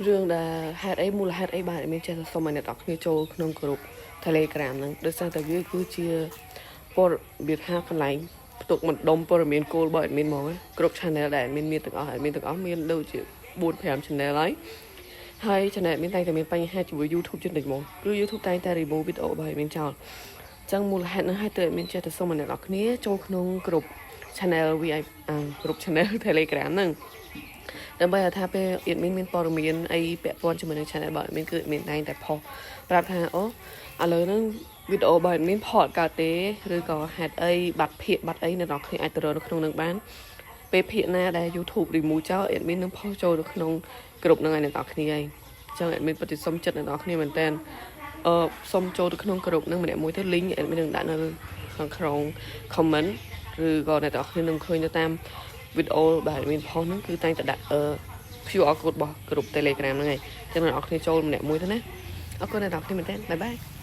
រឿងដែលហេតុអីមូលហេតុអីបាន admin ចេះតែសុំឲ្យអ្នកនរគ្នាចូលក្នុងក្រុម Telegram ហ្នឹងដោយសារតែវាគឺជាព័ត៌មានថាកន្លែងផ្ទុកបណ្ដុំព័ត៌មានគោលរបស់ admin ហ្មងណាគ្រប់ channel ដែល admin មានទាំងអស់ admin ទាំងអស់មានដូចជា4 5 channel ហើយហើយ channel admin តែងតែមានបញ្ហាជាមួយ YouTube ជានិច្ចហ្មងគឺ YouTube តែងតែ remove វីដេអូរបស់ admin ចោលចឹងមូលហេតុហ្នឹងហើយទើប admin ចេះតែសុំឲ្យអ្នកនរគ្នាចូលក្នុងក្រុម channel VIP ក្រុម channel Telegram ហ្នឹងដើម្បីឲ្យថាពេល admin មានព័ត៌មានអីពាក់ព័ន្ធជាមួយនឹង channel របស់ admin គឺ admin តែងតែផុសប្រាប់ថាអូឥឡូវហ្នឹងវីដេអូរបស់ admin ផតកើតទេឬក៏ហេតុអីបាត់ភាកបាត់អីអ្នកនរគ្នាអាចទៅរកនៅក្នុងនឹងបានពេលភាកណាដែល YouTube remove ចោល admin នឹងផុសចូលនៅក្នុងក្រុមហ្នឹងឲ្យអ្នកនរគ្នាហើយអញ្ចឹង admin ពិតជាសុំចិត្តអ្នកនរគ្នាមែនតើអឺសុំចូលទៅក្នុងក្រុមហ្នឹងម្នាក់មួយទៅ link admin នឹងដាក់នៅខាងក្នុង comment ឬក៏អ្នកនរគ្នានឹងឃើញនៅតាមវីដេអូដែល admin ផុសហ្នឹងគឺតែងតែដាក់អឺ QR code របស់ក្រុម Telegram ហ្នឹងឯងចឹងអ្នកនរគ្នាចូលម្នាក់មួយទៅណាអរគុណអ្នកនរគ្នាមែនតើbye bye.